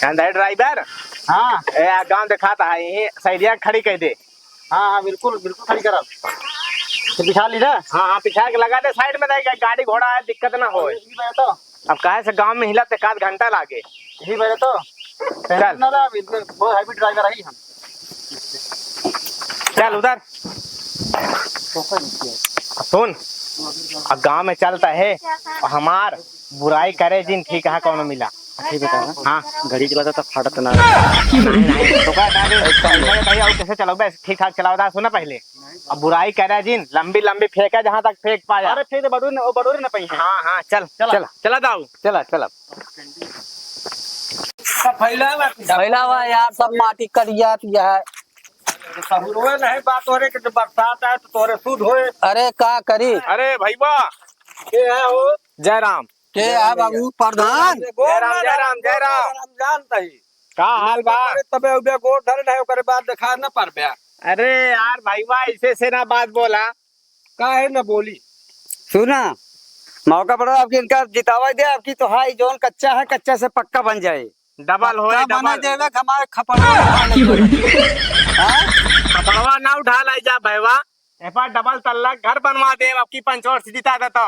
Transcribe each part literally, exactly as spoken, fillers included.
अंदर ड्राइवर। हाँ। ए, आ गाँव देखात है, यहीं साइडिया खड़ी कइ दे। हाँ, हाँ, बिल्कुल, बिल्कुल खड़ी करब। तो बिछा ली ना? हाँ, हाँ, बिछा के लगा दे साइड में, नहीं, गाड़ी घोड़ा है, दिक्कत ना होए। यही बात तो। अब काहे से गाँव में हिला ते एक आध घंटा लागे। यही बात तो। चल। ना, ना, बिल्कुल, बहुत heavy driver है हम। चल उधर। सुन, अब गाँव में चलता है, हमार बुराई करे जिन, ठीक है, कौनो मिला। ठीक है, हाँ। गाड़ी चलाता तो फाटत ना। नहीं, नहीं, तो का, का, का, कैसे चलाओ बे? ठीक ठाक चलाओ, सुना पहले। अब बुराई करे जिन, लंबी लंबी फेंके जहाँ तक फेंक पाया। अरे फेंक दे, बडोरी न, वो बडोरी न पही है। हाँ, हाँ, चल, चला। चला, चला दाऊ। चला, चला। सब फैला हुआ है। फैला हुआ है यार, सब माटी करिया पिया है। सहुरवे नहीं बात हो रहे कि जब बरसात आए तो तोरे सूद होए। अरे का करी? अरे भैया। के है हो? जय राम। के है बाबू? प्रधान? जय राम, जय राम, जय राम। राम जानता ही। का हाल बा? अरे तबे उबे गोड़ धरे नहीं, ओकरे बाद देखा न परबे। अरे यार भैया, ऐसे से ना बात बोला। काहे न बोली? सुना, मौका पड़ा आपकी इनका जितावा दे, आपकी तो हाई जौन कच्चा है, कच्चा से पक्का बन जाए। डबल होए, पक्का बने डबल। देवे कि हमारे खपड़वा उठा ले जाए। हाँ? खपड़वा ना उठा लाई जा भैया, ए पर डबल तल्ला घर बनवा दे, आपकी पंचवर्षी जिता देता।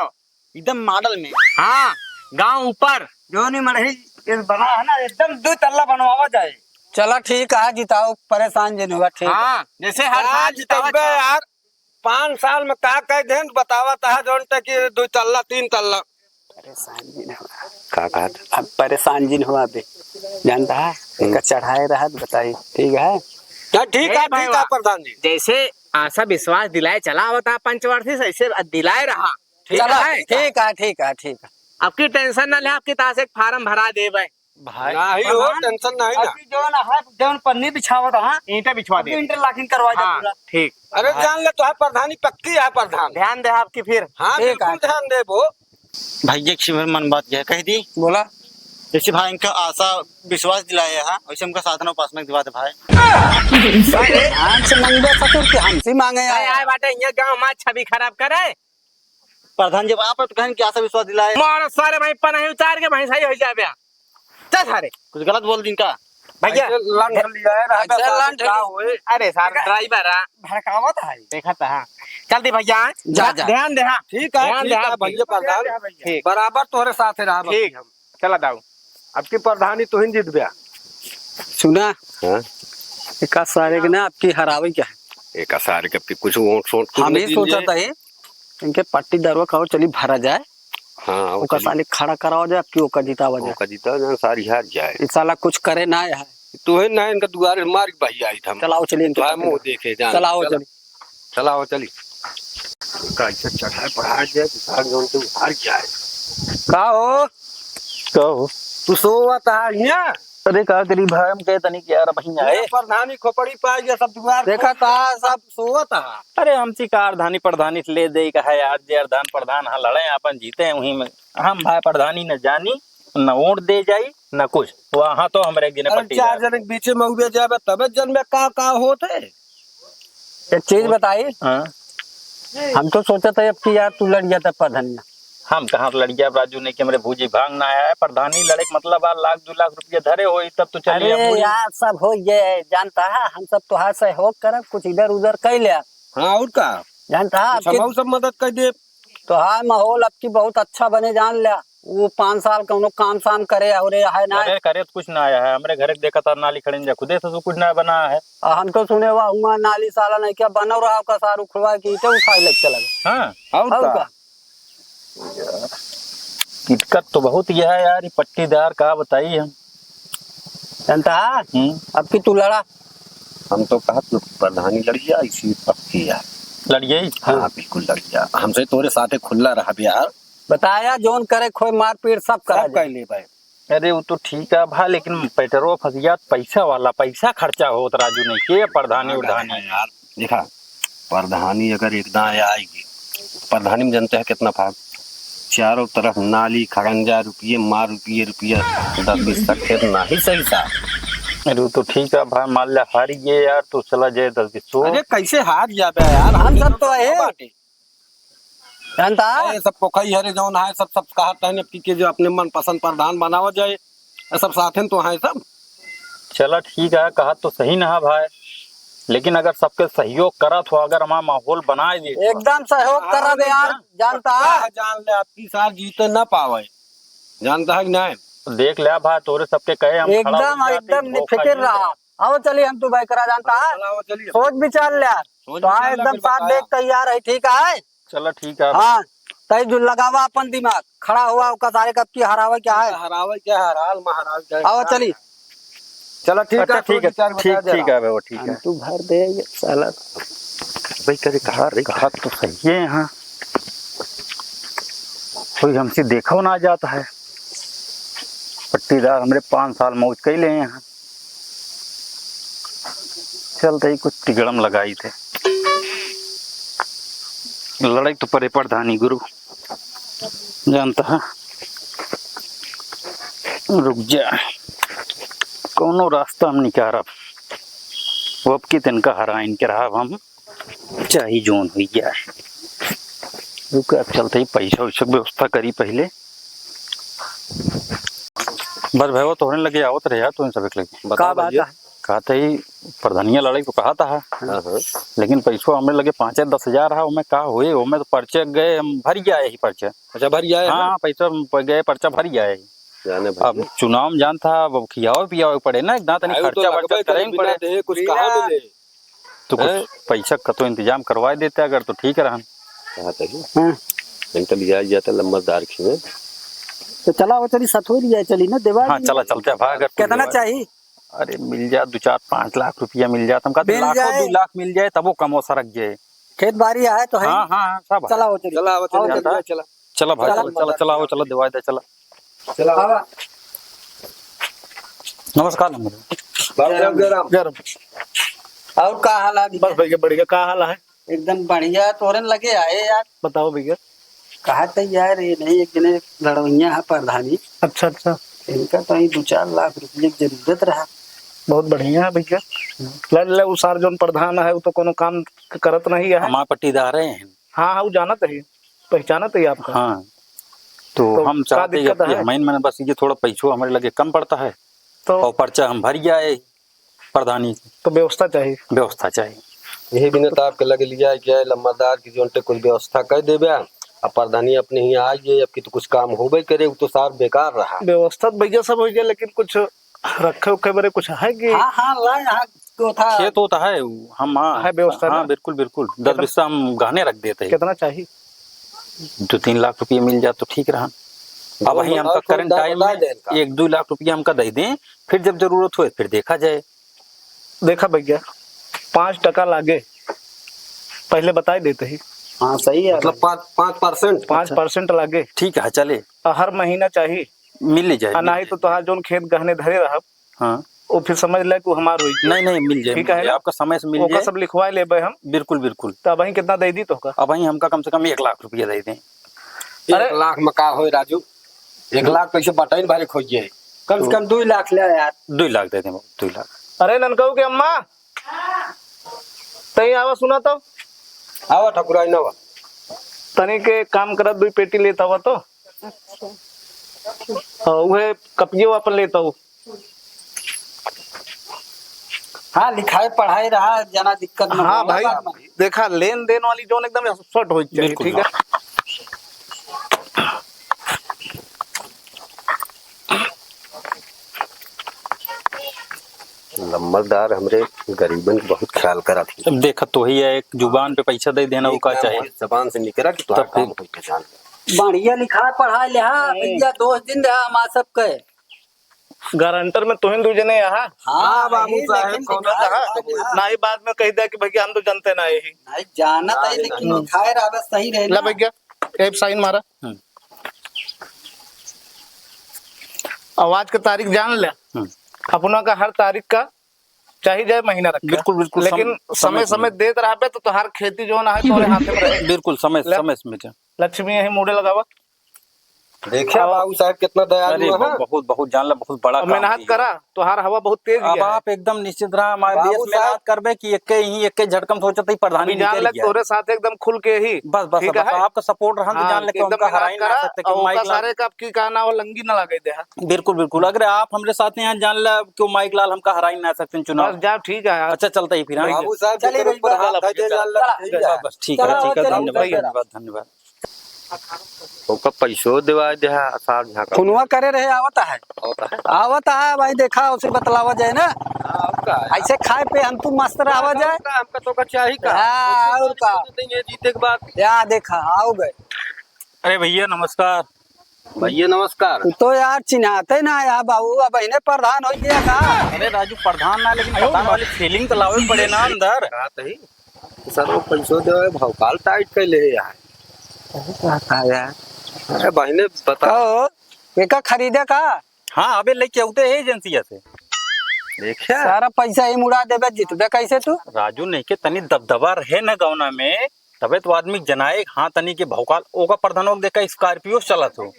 एकदम मॉडल में। हाँ, गांव ऊपर। जो नहीं मड़ही, ये बना है ना, एकदम दो तल्ला बनवावा जाए। चला ठीक है, जिताओ, परेशान जिन हुआ, ठीक है। हाँ, जैसे हर साल जितावा जितावे यार। पाँच साल में का कह देन, बतावा तहा जौन तक कि दो तल्ला, तीन तल्ला। परेशान जिन हुआ। का कहत? अब परेशान जिन हुआ बे। जानता है, हम्म। एक चढ़ाए रहत बताई, ठीक है? ना, ठीक ए है, ठीक भाईवा, है, प्रधान जी। जैसे आशा विश्वास दिलाए चला होता पंचवर्षी से, ऐसे दिलाए रहा। ठीक चला, है? ठीक है, ठीक है, ठीक है। आपकी टेंशन ना ले, आपकी तास एक फार्म भरा देबे। भाई, नहीं हो, प्रधान, टेंशन नहीं ना। अभी जौन है, जौन पन्नी बिछावत है, ईंटा बिछवा दे। इंटरलॉकिंग करवा दे हाँ, पूरा। ठीक। अरे हाँ। जान ले, तो है प्रधानी पक्की है प्रधान। ध्यान दे आपकी फिर। हाँ, ठीक बिल्कुल है। ध्यान देबो। भाई, एक छिन मन बात यह कह दी। बोला। जैसे भाई इनका आशा विश्वास दिलाया है, वैसे हमका साधना उपासना दिवा दे भाई। ध्यान से मंगबे ससुर के हमसे मांगे भाई, आया। आए बाटे, ये गाँव में छवि खराब करे। प्रधान जब आप तो कहन कि आशा विश्वास दिलाए। मारो सारे भाई, पनही उतार के भाई सही हो जाबे। चल सारे। कुछ गलत बोल दिन का? भैया। ऐसे लंठ लिया है, रहबे अच्छा, सारे लंठ का लिया। होए? अरे सारे ड्राइवर है। भड़कावत है। देखा था, हाँ। चल दी भैया, हाँ। जा, जा, जा। ध्यान दे, हाँ। ठीक है, ध्यान ठीक दे, है, हाँ। भैया प्रधान। ठीक। बराबर तोहरे साथ है, रहा ठीक। हम। चला दाऊ। अब की प्रधानी तू ही जीत गया। सुना? हाँ? एका सारे के ना आपकी हरावे क्या है? एका सारे के अब की कुछ वोट सोट कुछ हम नहीं ही सोचा दीजिए। था ये, इनके पट्टी दरवा का और चली भरा जाए। हाँ, वो ओका चली। साले खड़ा करावा जाए, आपकी ओका जितावा जाए। ओका जितावा जाए, सारी हार जाए। ये साला कुछ करे ना है। तू है ना, इनका दुआरे मार के भाई आई था हम। चलाओ, चलिए इनके भाई पट्टी मुंह दरवा। देखे जान। चलाओ, चला। चलिए। चलाओ, चली। इनका ऐसे चढ़ाए पढ़ाए जाए कि सारे जौन से हार जाए। का हो? का हो? तू सोवत आ हियां? अरे का करी भाई, हम कहे तनी कि यार अब हियां आए। प्रधानी खोपड़ी पाए गया सब दुआर देखा खोल था, सब सोवत आ। अरे हमसे का प्रधानी, प्रधानी से ले दे का है यार, जे प्रधान प्रधान हाँ लड़े अपन जीते वहीं में। हम भाई प्रधानी न जानी, न वोट दे जाई, न कुछ। वहाँ तो हमरे एक दिन अरे पट्टीदार। चार जने के बीचे में उबे जाबे तबे जनबे का का होत है। एक चीज बताई। हाँ। हम तो सोचत है अब कि यार तू लड़ जाता प्रधानी। हम कहाँ से लड़ गया राजू, नहीं कि हमरे भूजी भांग ना आया है। प्रधानी लड़े के मतलब आ लाख दो लाख रुपया धरे होई तब तो चलिए अरे हम उड़ी। यार सब हो गए, जानता है हम सब तोहार सहयोग करब, कुछ इधर उधर कर ले। हाँ और का? जानता है कुछ आपके हम सब मदद कर दे। तोहार माहौल अब की बहुत अच्छा बने जान ले। वो पाँच साल कौनो काम साम करे और ये है ना। अरे करे तो कुछ ना आया है, हमरे घर के देखा था नाली खड़े जा खुदे से कुछ ना बना है। आ, हम तो सुने हुआ हुआ नाली साला नहीं क्या बनो रहा का सारू खुलवा के ईंटे उठाए लग चला गया। हाँ। और और का? का? दिक्कत तो बहुत यह है यार, ये पट्टीदार का बताई हम। जनता, हम्म। अब की तू लड़ा। हम तो कहा तू प्रधानी लड़ गया, इसी पक्की यार। लड़ गई? हाँ, हाँ। बिल्कुल लड़ गया। हमसे तोरे साथे खुल्ला रहा बे यार। बताया, जौन करे खोए मारपीट सब करा सब जाए। कर ले भाई। अरे वो तो ठीक है भाई, लेकिन पेट्रोल फंसिया पैसा वाला, पैसा खर्चा होत राजू नहीं के प्रधानी ना, उधानी। ना यार, देखा, प्रधानी अगर एक दाएं आएगी, प्रधानी में जानते हैं कितना भाग, चारों तरफ नाली खड़ंजा, रुपये मार, रुपये रुपया, दस बीस तक खेत ना ही सही था। अरे वो तो ठीक है भाई, मान ले हार गए यार, तो चला जाए दस बीस सौ। अरे कैसे हार जाबे यार, हम सब तो है। बाटे। जानता? अरे सब पोखई हरे जौन है, सब, सब कहा तहन अब की के जो अपने मनपसंद प्रधान बनावा जाए, ये सब साथन तो हैं सब। चला ठीक है, कहा तो सही ना है भाई, लेकिन अगर सबके सहयोग करत हो, अगर हमारा माहौल बनाए दे तो। एकदम सहयोग हाँ, करब यार, हाँ। जानता है। पक्का है, जान ले, आपकी सार जीते ना पावे, जानता है कि नहीं? देख ले भाई, तोरे सबके कहे हम खड़ा हो एकदम, गया, एकदम कहीं धोखा निफिकिर नहीं रहा। दे। आओ चलिए, हम तू भाई करा जानता है। चला, आओ चलिए। सोच विचार ले यार। सोच तो विचार हाँ, ले, एकदम फिर साथ बताया। देख तैयार है, ठीक है। चला ठीक है। हाँ, तई जो लगावा अपन दिमाग, खड़ा हुआ, ओका सारे कब की हरावे क्या है? हरावे क्या है? हराल में हरावे क्या है? आवा, चली। चला, ठीक अच्छा, है, ठीक है, ठीक, ठीक है, बाबा, ठीक है। तू भर दे ये साला। भाई, करे कहा, कहा तो सही है यहाँ। कोई हमसे देखो ना जाता है। पट्टीदार हमरे पाँच साल मौज कई ले यहाँ। चलते ही कुछ तिगड़म लगाई थे। लड़ाई तो परे प्रधानी गुरु जानता है। रुक जा, कौनो रास्ता हम निकारब। वो अब की तिनका हराइन के रहब हम, चाहे जोन हुई जाए। रुक, अब चलते ही पैसा वैसा के व्यवस्था करी पहले। बस भैया, तोहरे लगे आवत रहे यार, तोहरे सब एक लगे। बताओ का बात भैया। है? कहते ही प्रधानिया लड़ाई तो कहा था, हाँ, हाँ। लेकिन पैसो हमरे लगे पाँचे दस हजार है, ओमे का होए, ओमे तो पर्चे गए, हम भर गया यही पर्चे। अच्छा, भर गया है हाँ, ना? हाँ, पैसा प-, गए, पर्चा भर गया है। जाने भैया। अब चुनाव में जान था, अब खियावे पियावे पड़े ना, इतना तनी अरे, वो तो खर्चा लगबे वर्चा करे, करे बिना पड़े। देहे कुछ कहाँ मिले? तो कुछ हैं? पैसा का तो इंतजाम करवा देते अगर तो ठीक रहन। कहा था कि हाँ। इनका लिया जाता लंबरदार खिए। तो चला वो चली सथुई लिया चली ना देवा हाँ, जी। चला चलते हैं भाई, अगर कितना चाहिए? अरे मिल जाए दो चार पाँच लाख रुपया मिल जाए, तुमका मिल लाखों जाए। दो लाख मिल जाए तब वो कमो सरक जाए। खेत बाड़ी है तो है। हाँ, हाँ, हाँ, सब है। चला वो चली। चला वो चली, आओ चली। चला, चला। चला भाई, चला। चला, चला, चला, आओ, चला, दिवाई दे, चला। चला। हाँ। नमस्कार, नमस्कार। राम, राम, जय राम। जय राम। और का हाल है भैया? बस भैया, बढ़िया। का हाल है? एकदम बढ़िया। तोरन लगे आए यार। बताओ भैया। कहा थे यार, ये नहीं, एक जने लड़वैया है प्रधानी। अच्छा, अच्छा। इनका तो यही दो चार लाख रुपये की जरूरत रहा। बहुत बढ़िया है भैया। ले, ले, उ सार जौन प्रधान है, वो तो कोनो काम क-, करत नहीं है। हमार पट्टीदार हैं। हाँ, हाँ, वो जानत है। पहचानत है आपका। हाँ, तो तो हम का चाहते हैं दिक्कत कि है? हमाइन में बस ये थोड़ा पैसो हमारे लगे कम पड़ता है तो और पर्चा हम भर जाए प्रधानी। तो व्यवस्था चाहिए। व्यवस्था चाहिए। यही बिना तो आपके लगे लिया कि है लम्बादार की जोन ते कुछ व्यवस्था कर देबे, अब प्रधानी अपने ही आ गए, अब की तो कुछ काम होबे करे, वो तो सार बेकार रहा। व्यवस्था तो भैया सब हो गया, लेकिन कुछ रखे उखे बरे कुछ है कि? हाँ, हाँ, ला यहाँ तो था। खेत होता है, वो हम, हाँ, है व्यवस्था हाँ, ना? बिल्कुल, बिल्कुल। दस कितना? बीस हम गहने रख देते हैं। कितना चाहिए? दो तीन लाख रुपये मिल जाए तो ठीक रहा। अब वही हमका बताओ, करंट बता, टाइम बता में दे इनका। एक दो लाख रुपया हमका दे दें, फिर जब जरूरत होए, फिर देखा जाए। देखा भैया, पाँच टका लागे, पहले बताई देते ही। हाँ, सही है मतलब भाई। पाँच, पाँच percent? पाँच percent लागे। ठीक है, चले। आ, हर महीना चाहिए। मिल जाए, आ, मिल नहीं जाए। तो तोहार जौन खेत गहने धरे रहब, हाँ। वो फिर समझ ले कि हमार होई। नहीं, नहीं, मिल जाए, ठीक मिल है जाए। ना? आपका समय से मिल ओका जाए। सब लिखवा लेबे हम। बिल्कुल, बिल्कुल। तो अबहीं कितना दे दी तोहका? अबहीं हमका कम से कम एक लाख रुपया दे दें। अरे एक लाख में का होए राजू? एक लाख पैसे बटाइन भरे खोजिए। कम से तो कम दो लाख ले यार। दो लाख दे दें बाबू, दो लाख। अरे ननकऊ के अम्मा, तई आवा सुना तो। आवा ठकुराइन आवा। तनी के काम करत दुई पेटी लेत आवा तो। अच्छा। और उहे कपियो अपन लेत आऊ। हाँ, लिखाई पढ़ाई रहा, जना दिक्कत न हाँ होला भाई, बाद में। देखा, लेन देन वाली जोन एकदम expert होई के चाहिए, बिल्कुल, ठीक है? हाँ। लंबरदार हमरे गरीबन के बहुत ख्याल करत ही। अब देखत तो ही है, एक जुबान पे पैसा दे देना, वो का चाहे? जबान से निकला कि तोहार तब काम फिर होई के जान। बढ़िया लिखा पढ़ा ले, हाँ, भैया, दोस्त दिन रहा हमार सबके। गारंटर में तुहिन दू जने यहाँ। हाँ, हाँ, बाबू यही साहब, लेकिन कौनो लिखा कहा? पढ़ा ले, हाँ। नाही बाद में कह दिया कि भैया हम तो जानते ना यही। नहीं, जानत है, नहीं, लेकिन नहीं। लिखाए रहा बस सही रहे ला ना। भैया, एक साइन मारा। हम्म। आवाज के तारीख जान ले। हम्म। अपना का हर तारीख का चाहे जाए महीना रखे। बिल्कुल, बिल्कुल, लेकिन सम-, समय, समय समय देत रहबे तो तोहार खेती जो ना है तोरे हाथे में रहे। बिल्कुल, समय, ले। समय, समय जा। लक्ष्मी यही मुड़े लगावा। देखिए अब बाबू साहब कितना दयालु अरे, है। बहुत, बहुत, बहुत जान ला, बहुत बड़ा अब काम मेहनत किया। करा, तोहार हवा बहुत तेज अब गया है। आप एकदम निश्चिंत रहा, हमारे बाबू देश में साहब, मेहनत करबे कि एक ही, एक ही झटकम सोचत ही प्रधानी अभी जान निकल ले, गया। तोरे साथ एकदम खुल के ही, बस, बस, ठीक बस, है? आपका support रहन तो हाँ, जान ले कि एकदम उनका मेहनत हराई ना करा, सकते कि और माइक उनका लाल सारे का आपकी का नाम लंगी ना लगे दे। बिल्कुल, बिल्कुल। अगर आप हमरे साथ यहाँ जान ले कि माइक लाल हमका हराई ना सकते चुनाव। बस जाओ, ठीक है। अच्छा, चलते ही फिर, हाँ? बाबू साहब, चलिए, जरूर भैया, प्रधान चला, था, चला, चला, चला, ठीक है, चला, बस, ठीक है, चला, ठीक है, चला, धन्यवाद, भैया। धन्यवाद, धन्यवाद। ओका पैसो देवा दे, सार झाका। फोनवा करे रहे, आवत है। आवत है। आवत है भाई, देखा, उसे बतलावा जाए ना। हाँ, और का है? ऐसे खाए पे हम तू मस्त रहा जाए। हमका तो का चाही का? हाँ, और का? देंगे जीते के बाद। या देखा, आओ गए। अरे भैया, नमस्कार। भैया, नमस्कार। तू तो यार चिन्हाते ना यार बाबू, अब इन्हें प्रधान हो गया का? अरे राजू, प्रधान ना, लेकिन अरे प्रधान वाली feeling तो लावे पड़े ना अंदर। बात है। सर, वो पैसो देवे, भौकाल tight कैले है यार। अरे, का था यार? अरे, बहिने, बता। कहो, एका खरीदे का? हाँ, अबे लेके आउते है agency से। देखा? सारा पैसा ही मुड़ा देबे, जितबे कैसे तू? राजू, नहीं के तनी दबदबा रहे ना गौना में, तबे तो आदमी जनाए, हाँ, तनी के भौकाल, ओका प्रधानों के देखा, Scorpio चलत हो।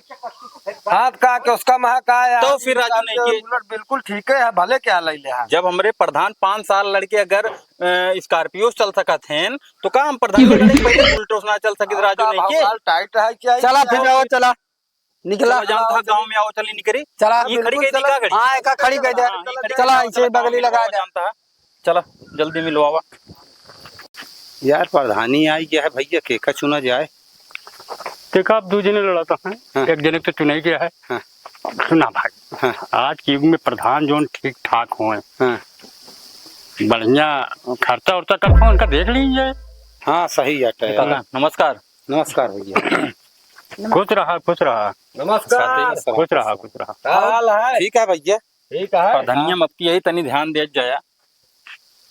हाँ, का के उसका महा का है? तो फिर राजू, नहीं के उलट बिल्कुल ठीक है, भले क्या ले ले, हाँ। जब हमरे प्रधान पाँच साल लड़के अगर अ, Scorpio चल सकत हैं, तो का हम प्रधान के लड़े पहले Bulletो ना चल सकित राजू नहीं के? भौकाल tight है क्या? चला फिर जाओ, चला। निकला। चलो, जानता है, गाँव में आओ, चली निकरी। चला, ये खड़ी बिल्कुल कह दी चला। का खड़ी? हाँ, एका खड़ी कह दे। हाँ, ये खड़ी चला, कह दी, इसे चला, बगली गाँव में लगा दे। जानता है। चला, जल्दी मिलवावा। यार, प्रधानी आई गया है भैया, केका चुना जाए? देखा, अब दू जने लड़त हैं, हाँ। एक जने तो चुनाई गया है। हाँ। सुना भाई, हाँ। आज के युग में प्रधान जोन ठीक ठाक होए, हाँ। बढ़िया खर्चा उर्चा करत होए, उनका देख लीजिए। हाँ, सही है। नमस्कार। नमस्कार भैया। खुश रहा, खुश रहा। नमस्कार। खुश रहा, खुश रहा। का हाल है? ठीक है भैया। ठीक है। प्रधानिया मत की यही तनी ध्यान दे जाया।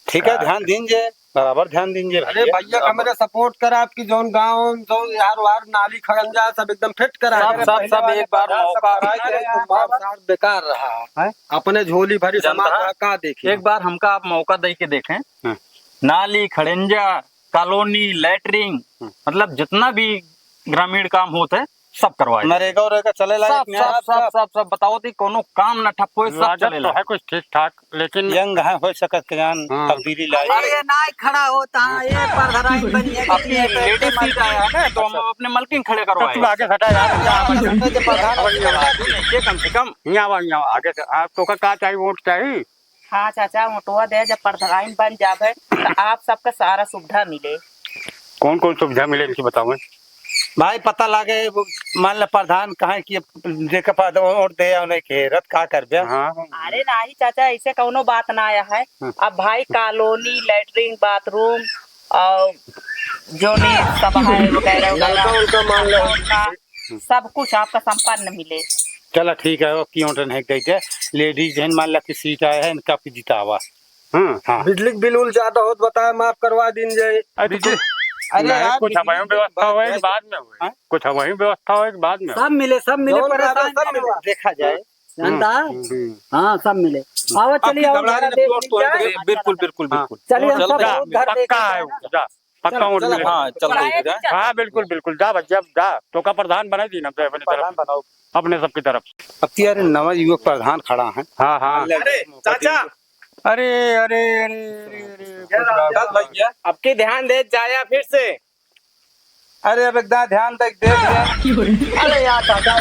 ठीक है, ध्यान दीन जे, बराबर ध्यान दीन जे अरे भैया। भैया, हमरे support करा, आपकी जौन गाँव, जौन यार वार, नाली खड़ंजा, सब एकदम fit करा। सब, सब, सब एक बार मौका। अरे, तुम्हार सार बेकार रहा। हैं? अपने झोली भरी जनता समाज का, का देखी? एक बार हमका आप मौका दे के देखें। हाँ। नाली, खड़ंजा, colony, latrine, हाँ। मतलब जितना भी ग्रामीण काम होत है, सब करवाए। नरेगा उरेगा चले लायक सब, नहीं है सब, अब सब, तक। सब, सब बताओ थी, कोनो काम न ठप होए, सब राजद चले तो लायक। है कुछ ठीक ठाक, लेकिन यंग है, हो सकत के जान हाँ। तब्दीली लाई। अरे, ये नाई खड़ा होता है, ये परधराई बनी है, अपनी कितनी है, ladies सीट आया है ना, तो हम अच्छा। अपने मलकिन खड़े करवाए। तो तू आगे हटा यार। आगे हटा, ये प्रधान आगे हटा। ये कम से कम। यहाँ आवा, यहाँ आवा, आगे से। आप तो का, का चाहिए, वोट चाहिए? हाँ चाचा, वोटवा दे, जब प्रधान बन जाबे, तो आप सबका सारा सुविधा मिले। कौन कौन सुविधा मिले, इनकी बताओ। भाई, पता लागे, वो मान ले प्रधान कहाँ की, जेकर पास वोट दे, उन्हें घेरत का करबे? हाँ। अरे नाही चाचा, ऐसे कौनो बात ना आया है। हाँ। अब भाई, colony, latrine, bathroom और जो भी सब है वगैरह वगैरह, नलका उलका मान लो। नलका उलका, सब कुछ आपका संपन्न मिले। चला ठीक है, अब की order नहीं दे दे। Ladies हैं, मान ला कि सीट आया है, इनका भी जितावा। हाँ। हाँ। बिजली के बिल उल ज्यादा होत बताए, माफ करवा दीन जाए। अरे तो बिजली, अरे नहीं, यार, कुछ बिजली हमारी के व्यवस्था बात होए कि है। बाद में होए? हाँ? कुछ हमारी व्यवस्था होए कि बाद में होए? सब मिले, सब मिले, जौन परेशान रहता, सब मत मिले। हुआ। देखा जाए। जानता है? हम्म, हम्म। हाँ, सब मिले। आओ, अब चलिए, की आओ, घबरा घर रहे देख तो लीजिए। अरे, बिल्कुल, बिल्कुल, हाँ। बिल्कुल। चलिए, हम चल, सब जा, बहुत घर पक्का देख है, लीजिए। जा। पक्का चल, वोट चल, मिलेगा। हाँ, चल, चल, ठीक है। हाँ, बिल्कुल, बिल्कुल। जा भैया, जा। तोका प्रधान बनाई दीन हम तो अपनी तरफ। प्रधान बनाओ। अपने सबकी तरफ। अब तो यार नवा युवक प्रधान खड़ा है। हाँ, हाँ। अरे, चाचा। अरे, अरे, अरे, अरे, अरे, चल भैया। अब की ध्यान दे जाया फिर से। अरे, अब एकदम ध्यान दे, देख ले। अरे यार, चाचा,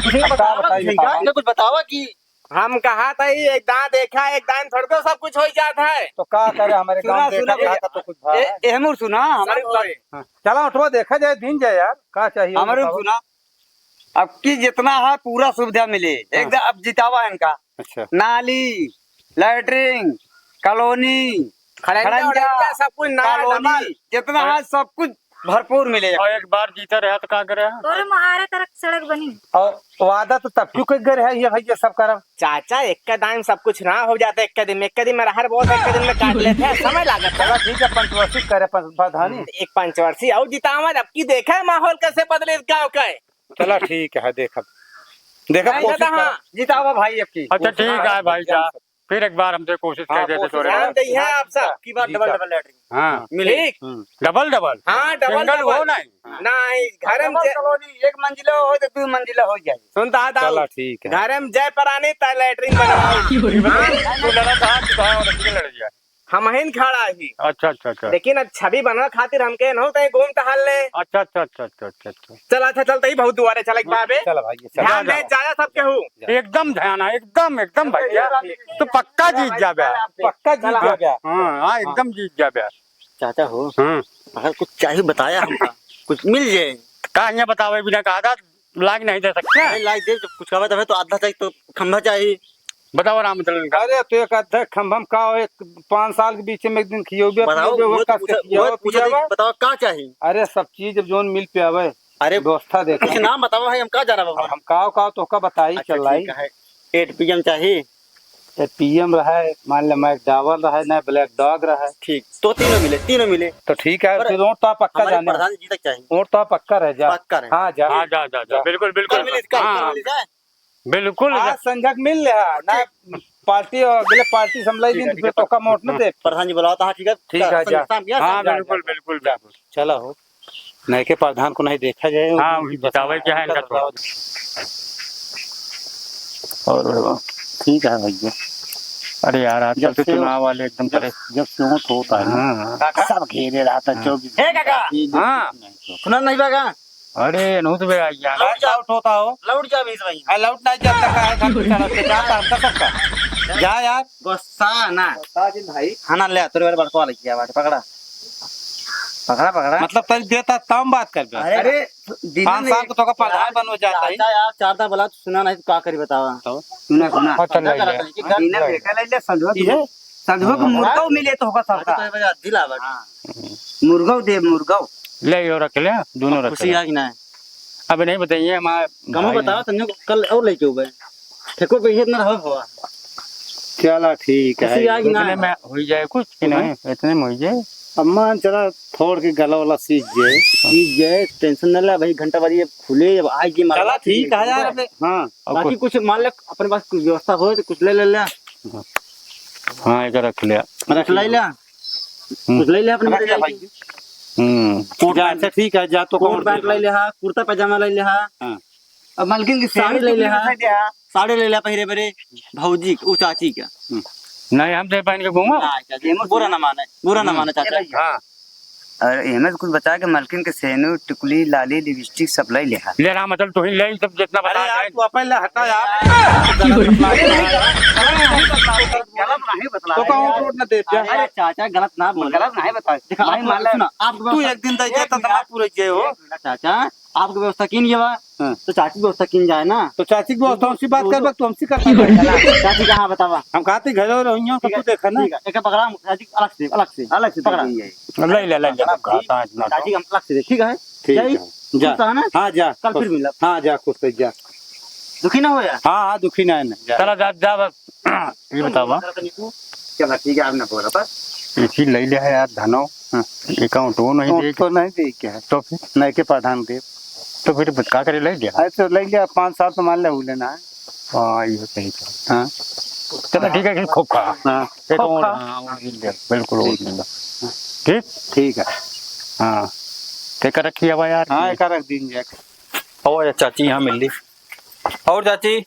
कुछ अब का बतावा, बताइए, कुछ बतावा। कुछ बतावा कि हम कहा था, ये एक दांत देखा, एक दांत थोड़को सब कुछ हो जाता है। तो का करे, हमारे सुना, गांव देखा सुना भैया। था तो कुछ भा ए, है। ए, हमर सुना, हमारे सब होए। हाँ, चला उठवा देखा जाए, दिन जाए यार, का चाहिए हमरे बताओ। सुना, अब की जितना है पूरा सुविधा मिले, हाँ। एकदम अब जितावा इनका। अच्छा। नाली, latrine, colony, खड़ंजा, खड़ंजा, वड़ंजा, सब कुछ नया colony, डबल। जितना हाँ। है सब कुछ भरपूर मिले। और एक बार जीता रहा तो का करे? तोरे महारे तरफ सड़क बनी। और वादा तो तब क्यों कर गए है ये भैया सब करब? चाचा, एक के दाम सब कुछ ना हो जाता, एक के दिन में, एक के दिन में रहर बहुत, एक के दिन में काट लेते हैं, समय लागत है। चला ठीक है, पंचवर्षी करे पर-, प्रधानी। एक पंचवर्षी और जितावा, अब की देखा है माहौल कैसे बदले गाँव का है। चला ठीक है, देखब, देखब, नहीं कोशिश दादा, हाँ, करब। जितावा भाई अब की। अच्छा ठीक है भाई, जा। फिर एक बार हमसे कोशिश हाँ, कर देते कोशिश थोड़े। ध्यान दइहे आप सब। की बार जी, डबल, सर। Double latrine. हाँ। मिले। ठीक। हम्म। Double, double? हाँ, डबल। सिंगल हो नहीं? नहीं, घर में डबल जे-, कॉलोनी, एक मंजिला हो तो दो मंजिला हो जाए। सुन तो, आ, चला, ठीक है। घर में जय परानी त लेटरिन बनवाओ। हाँ? तू लड़ा था, तू कहाँ और लड़ गया? हमहिन खड़ा ही। अच्छा, अच्छा, अच्छा। लेकिन अब छवि बनवा खातिर हमके न होते घूम टहल ले। अच्छा, अच्छा, अच्छा, अच्छा, अच्छा, अच्छा। चल, अच्छा, चलते ही बहुत दुआरे चले के बाबे। चल भाई, चल। ध्यान दे, जाया सब केहू। एकदम ध्यान है, एकदम, एकदम भैया। तू पक्का जीत जाबे। पक्का जीत जाबे। हाँ, हाँ, एकदम जीत जाबे। चाचा हो, हाँ। अगर कुछ चाहिए बताया हमका, कुछ मिल जाए। का यहाँ बतावे बिना कहा था, लाग नहीं दे सकते। अरे लाग दे, जब कुछ कहबे तबे तो आधा चाहिए तो खंभा चाहिए। बताओ रामचंद्र का। अरे तो एक आधा खंभा में का हो, एक पाँच साल के बीच में एक दिन खियोबे, बताओ, पियोबे, वो वो तो कस के पूछा, खियावा, वो पूछा पियावा। बताओ का चाहिए? अरे सब चीज अब जोन मिल पे आवे, अरे व्यवस्था देखो। कुछ नाम बताओ भाई, हम का जाना बाबा? हम काव काव तो का बताई अच्छा, चलाई। ठीक है, एट पी एम चाहिए। तो पी एम रहे, मान ले मैकडॉवेल रहे, ना ब्लैक डॉग रहे। ठीक, तो तीनों मिले, तीनों मिले। तो ठीक है, पर फिर वोट तो आप पक्का हमारे जाने। प्रधान जी तक चाहिए। वोट तो आप पक्का रह जा। पक्का रहे। हाँ, जा। हाँ, जा, जा, जा, जा। बिल्कुल, बिल्कुल। कल मिली, कल, हाँ, कल हाँ। मिली जाए। बिल्कुल। आज संझा के मिल ले, हाँ, ना ठीक। पार्टी और अगले पार्टी संभलाई ठीक है, दिन, ठीक फिर है। तो का वोट न दे। प्रधान जी बुलाओ तो, हाँ, ठीक है। ठीक है, जा। संझा के सामने, हाँ, संझा के बिल्कुल, सामने। बिल्कुल, बिल्कुल। चला हो। नए के प्रधान को नहीं देखा जाए, हाँ, उनकी वही बतावे बताओ, क्या है उनका इनका थोड़ा। बताओ। और ठीक है भैया। अरे यार, आजकल जब तो से चुनाव वाले एकदम जब, परे-, जब से वोट होता है ना, हाँ, हाँ। सब घेरे रहता है, हाँ। चौबीस हे काका! घंटे। हाँ। सुना नहीं बा का? अरे, अनहू तो बे आ गया। लौट जा। आउट होता हो। लौट जा अभी से भाई। आ, लौट नहीं जाता का है, घर पे चढ़ा के जाता हमका सबका। जा यार। गुस्सा ना। गुस्सा जी भाई। हाँ ना, ले, तोरे बारे बड़कवा लग गया बाटे, पकड़ा। पकड़ा, पकड़ा। मतलब, तरी देता, तब बात कर बे। अरे, अरे, दिन पाँच में साल को तो का प्रधान बनवे जाता है। चाचा यार, चार दान बोला, तू सुना नहीं, तो का करी बतावा? तो? सुना, सुना। हाँ, चल, समझा ले, कर ले। रखा है कि घर इन्हें बेटा ले ले, संझवा की है। संझवा को हाँ। मुर्गा मिले तो होगा हाँ, तो सबका। तो ये बजा, दिला बा। हाँ। मुर्गो दे, मुर्गो। ले, यो रख ले, दोनों अब रख खुशी ले। आ कि ना? अब नहीं बताइए, हमारा कम भाई बताओ, नहीं। तन्ने कल और लेके हो गए। ठेको पे इतना रहो भवा। चला, ठीक है। खुशी आ कि ना? इतने में हो जाए कुछ कि हाँ। नहीं, इतने में हो जाए। अब मान चला, थोड़ के गला वाला सीज जाए। सीज जाए, टेंशन न ले भाई, घंटा बाद ये खुले, अब आए के मारा चला, बात ठीक है यार, है। अबे, हाँ। अब बाकी कुछ कुछ मान ले, अपने पास कुछ व्यवस्था हो तो कुछ ले ले ले। हाँ, एक रख लिया। रख ले ले। हम्म। कुछ ले ले अपने रख ले भाई। हम्म। कोट जा, पैंट, अच्छा, ठीक है, जा तो कोट कोट पैंट दे। ले ले हा, कुर्ता पैजामा ले ले हा। हाँ। अब मलकिन की साड़ी साड़ी ले ले हा। साड़ी ले ले पहिरे बरे, भौजी के, उ चाची के। हम्म। नहीं, हम तो पहन के घूमो। ना, चाचा, बुरा ना माने, बुरा ना हम्म। माने, चाचा। हाँ। और एमे से कुछ बचा के मलकिन के सेनू, टिकुली, लाली, लिपस्टिक सब ले ले हा। ले रहा, मतलब, तू ही ले, सब जितना बता अरे यार, दे। तू अपन ले हटा यार। गलत नहीं बतला तो रहा कहूँ है। रोड न दे दिया। अरे चाचा, गलत ना बोल। गलत नहीं बता। दिखा, भाई, आप मान ले। सुना, आप तू एक दिन दे दिया, तो ना पूरे जे हो। चाचा, आपके व्यवस्था की नहीं है बा? हाँ। तो चाची की व्यवस्था की जाए ना। तो चाची की व्यवस्था हमसे बात तो, कर, तो, तू हमसे कर। चाची कहाँ बतावा? हम कहते घर और रहियो, तो ठीक है, तू देखा ना। ठीक है, एक पकड़ा, चाची अलग से, अलग से। अलग से पकड़ा। दे देंगे। ले ले, ले ले, हाँ, कहा था इतना चाची तो। हम अलग से दे, ठीक है? ठीक जाई? है। जा। खुश रहा ना? हाँ, जा। कल फिर खुश। मिलब। हाँ, जा, खुश रह, जा। दुखी ना हो यार। हाँ, हाँ, दुखी ना है ना, जा। चला, जा, जा, बस। ये बतावा। चला, ठीक है, आपने बोला बस। इसी ले ले है यार, धनो। हाँ। अकाउंट वो नहीं वो दे तो के। नहीं दे के है। तो फिर? नहीं के प्रधान दे। तो फिर का करे, ले गया? अरे, तो ले गया, पाँच साल तो मान ले, वो लेना है। हाँ, ये सही था। हाँ। चला, ठीक है, कि खूब खा। हाँ, एक खूब और, खा। हाँ, वो मिल गया, बिल्कुल, वो ठीक। मिल गया। ठीक? ठीक है। हाँ। ते का रखी हवा यार? हाँ, एक रख दीन जाए। और चाची यहाँ मिल ली। और चाची?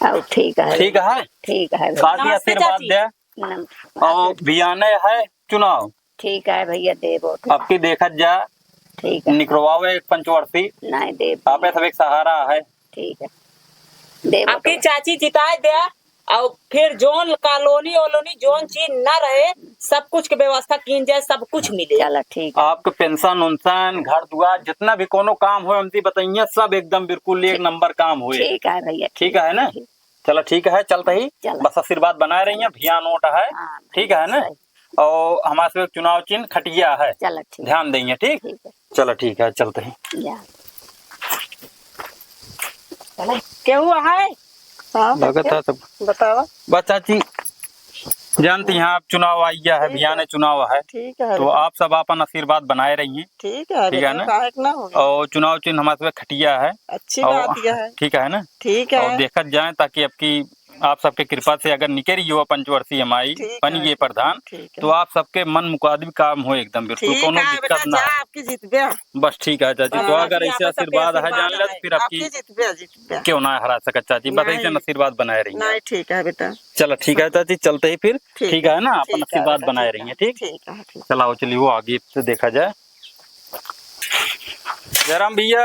और ठीक है। ठीक है? ठीक है। का दिया नमस्ते आशीर्वाद चाची। दे? नम-, और बियाने है चुनाव। ठीक है भैया, देबो। अब की देखत जा। ठीक है। निकरवावे एक पंचवर्षी। नहीं देबो। आपे सब एक सहारा है। ठीक है। देबो आपकी तो। चाची जिताए दे, और फिर जोन कॉलोनी वोलोनी जोन चीज ना रहे, सब कुछ के व्यवस्था कीन जाए, सब कुछ मिले। चला ठीक है। आपके पेंशन उंशन, घर दुआर, जितना भी कोनो काम हो, हमसे बताइए, सब एकदम बिल्कुल एक ठीक। नंबर काम होए। ठीक है भैया, ठीक ठीक है ना? ठीक। चला ठीक है, चलते ही चला। बस आशीर्वाद बनाए रहिए, भिया नोट है, हाँ, ठीक है ना? सही। और हमारे से चुनाव चिन्ह खटिया है, चला ठीक। ध्यान देंगे, ठीक? ठीक है। चला ठीक है, चलते ही। जा। चला। केहू है? हाँ, लगत है सब। बतावा। बस चाची, जानती हैं आप, चुनाव आ गया है, ठीक है। भियाने चुनाव है, ठीक है, तो बेटा। आप सब अपन आशीर्वाद बनाए रहिए। ठीक है, ठीक है बेटा, ना? काहे के ना होई? और चुनाव चिन्ह हमारे सब खटिया है। अच्छी और बात यह है। ठीक है ना? ठीक है। और देखत जाए ताकि अब की आप सबके कृपा से अगर निकरी युवा पंचवर्षीय हमारी ठीक बनी है, ये प्रधान, ठीक है। तो आप सबके मन मुताबिक काम हो एकदम, बिल्कुल ठीक कौनो है दिक्कत बेटा, ना जा हो। आपकी जीतबे। बस ठीक है चाची, तो अगर ऐसे आशीर्वाद है, जान ले, फिर आपकी जीतबे, जीतबे। क्यों ना हरा सकत चाची, बस ऐसे आशीर्वाद बनाए रहिए। नहीं, ठीक है बेटा। चलो ठीक है चाची, चलते ही फिर। ठीक है ना, अपन आशीर्वाद बनाए रहिए, ठीक? ठीक है, ठीक। चलाओ, चलिए, वो आगे से देखा जाए। जय राम भैया।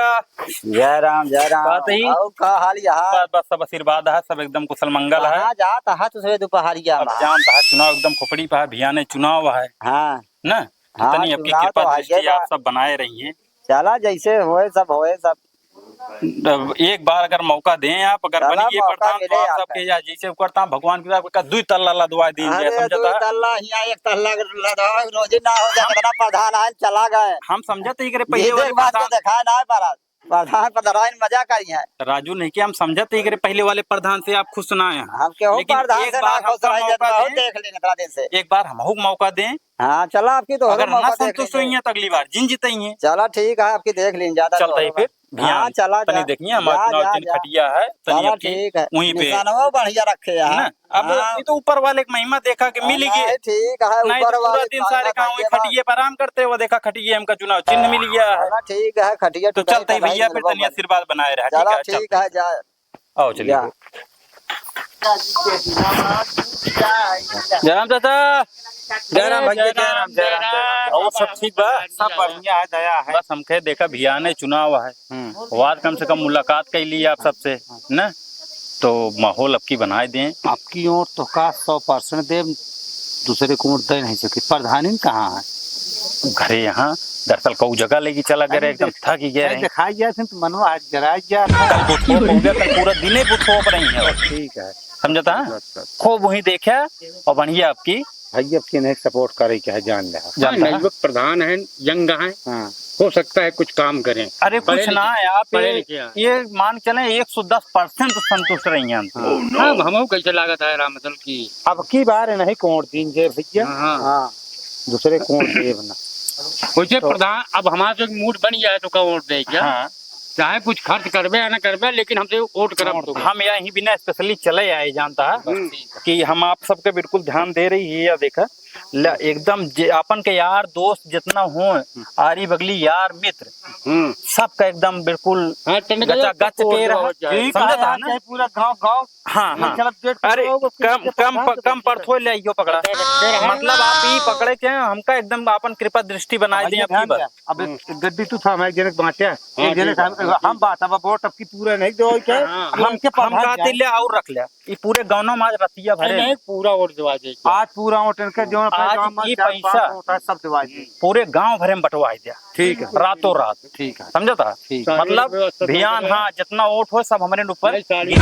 जय राम, जय राम। बात ही। और का हाल यहाँ? बस, बस, सब आशीर्वाद है, सब एकदम कुशल मंगल है। कहाँ जात है तू सवेरे दोपहरिया में? जानत है, चुनाव एकदम खोपड़ी पे है, भियाने चुनाव है। हाँ। ना? हाँ, तनी आपकी कृपा दृष्टि आप सब बनाए रहिए। चला, जैसे होए, सब होए, सब। अब एक बार अगर मौका दें आप, अगर बन गए प्रधान, तो आप सबके या जैसे करता भगवान की तरफ का दुई तल्ला लदवा दीन जाए, समझता? दुई तल्ला, यहाँ एक तल्ला लदवा, रोजी ना हो जाए, हम इतना प्रधान आए, चला गए। हम समझते ही करे पहले वाले प्रधान। देखा ना है महाराज, प्रधान, प्रधान मजा करी है। राजू नहीं कि हम समझते ही करे पहले वाले प्रधान से आप खुश ना आए हैं। हम केहू प्रधान से ना खुश रहे, बहुत देख लेने इतना दिन से। एक बार हमहू को मौका दें। हाँ, चला, आपकी तो अगर ना संतुष्ट हुई है तो अगली बार जिन जीते ही है। चला, ठीक है, आपकी देख लें, ज्यादा चलता ही फिर। हाँ, चला, तनी देखिए, हमारे चुनाव चिन्ह खटिया है, तनी आपकी ठीक है, वहीं पे निशानवा बढ़िया रखे हैं। ना? अब ये तो ऊपर वाले की महिमा देखा कि मिल गए। ठीक है, नहीं तो पूरा दिन सारे काम वही खटिए पर आराम करते, वो देखा खटिए हमका चुनाव चिन्ह मिल गया है। चला, ठीक है, खटिया तो चलते ही भैया, फिर तनी आशीर्वाद बनाए रहा। चला, ठीक है, जा। आओ, चलिए। जय राम चाचा। जय राम भैया, जय राम, जय राम, जय राम। और सब ठीक बा? सब बढ़िया है, दया है। बस हमके देखा, भियाने चुनाव है। हम्म। वाद कम से कम मुलाकात कर ली आप सबसे, न? तो माहौल अबकी बनाए दें। अबकी ओर तो का सौ percent देब, दूसरे को ओर दे नहीं सके। प्रधानी कहाँ है? घरे यहाँ, दरअसल कऊ जगह लेके चला गए रहे, एकदम थक ही गए रहे। दिखाई जाए तो मनवा आज जराई जाए। कल बुथवा पहुँचा, कल पूरा दिन ही बुथवा पर ही है। ठीक है। समझता है? बस, बस। खूब वहीं देखा और बढ़िया अबकी। भाई, अबकी नहीं support करे के है, जान ले। हाँ, जानता है? नवयुवक प्रधान है, young है। हाँ। हो सकता है कुछ काम करें। अरे, कुछ ना है, आप पढ़े ये, लिखे हैं। ये मान के चलें, एक सौ दस percent संतुष्ट रही हैं। हाँ। हाँ, अब हमहू कैसे लागत है रामचंद्र की। अबकी बार नहीं को ओट दीन जे भैया। हाँ, हाँ। हाँ, दूसरे को ओट देब ना। वैसे तो प्रधान, अब हमारा जो mood बन गया है तो का ओट दे क्या? हाँ। चाहे कुछ खर्च करबे या ना करबे, लेकिन हमसे ओट करब तो। हम यहीं बिना specially चले आए, जानता है, हम्म। कि हम आप सबके बिल्कुल ध्यान दे रही है। या देखा, ल-, एकदम जे आपन के यार दोस्त जितना हो, हम्म। आरी बगली यार मित्र, हम्म। सबका एकदम बिल्कुल हाँ, गचा गच के रहा। ठीक है, समझता है ना? चाहे पूरा गांव, गांव हाँ, हाँ। अरे, कम, कम, कम पड़थो, ले आइयो पकड़ा। मतलब, आप ई पकड़े के हमका एकदम आपन कृपा दृष्टि बनाए दे अबकी बार। अब गड्डी तू था, मैं एक जने के बाँटे, हाँ, एक जने का हम, हम बात, अब वोट अबकी पूरा नहीं दो, क्या? हाँ, हाँ। हमके हम प्रधान कहते ले और रख ले, ई पूरे गाँव में आज रतिया भरे। नहीं, पूरा वोट दिवा दे। आज पूरा वोट इनके जो अपने आज गाँव में ई चार पाँच पैसा वोट है, सब दिवा दे। पूरे गाँव भरे में बंटवा दिया। ठीक है। रातों रात। ठीक है। समझता? ठीक है। मतलब, साड़ी व्यवस्था भियान, हाँ, जितना वोट हो, सब हमरे ऊपर। नहीं, साड़ी।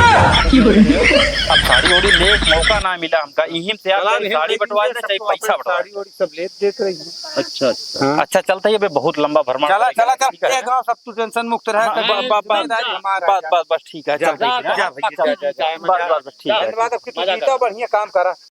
अब साड़ी ओड़ी ले, मौका ना मिला हमका, इहिम से आप चला, साड़ी बंटवा दे, चाहे पैसा बंटवा दे। साड़ी ओड़ी सब ले देत रही है। अच्छा, अच्छा। हाँ। अच्छा, चलता ही, अबे बहुत लंबा भ्रमण चला, करेगा, चला, चल, ठीक है? ये गाँव सब तू tension मुक्त रहे, हाँ, कोई बस, बस, बस, हमारा बस, बस, बस, ठीक है, जा, चलते ही, जा, हाँ? जा, भैया, जा, जा, जा, बस, बस, बस, ठीक है। धन्यवाद, अब की तू मजा जीता, कर। बढ़िया काम करा।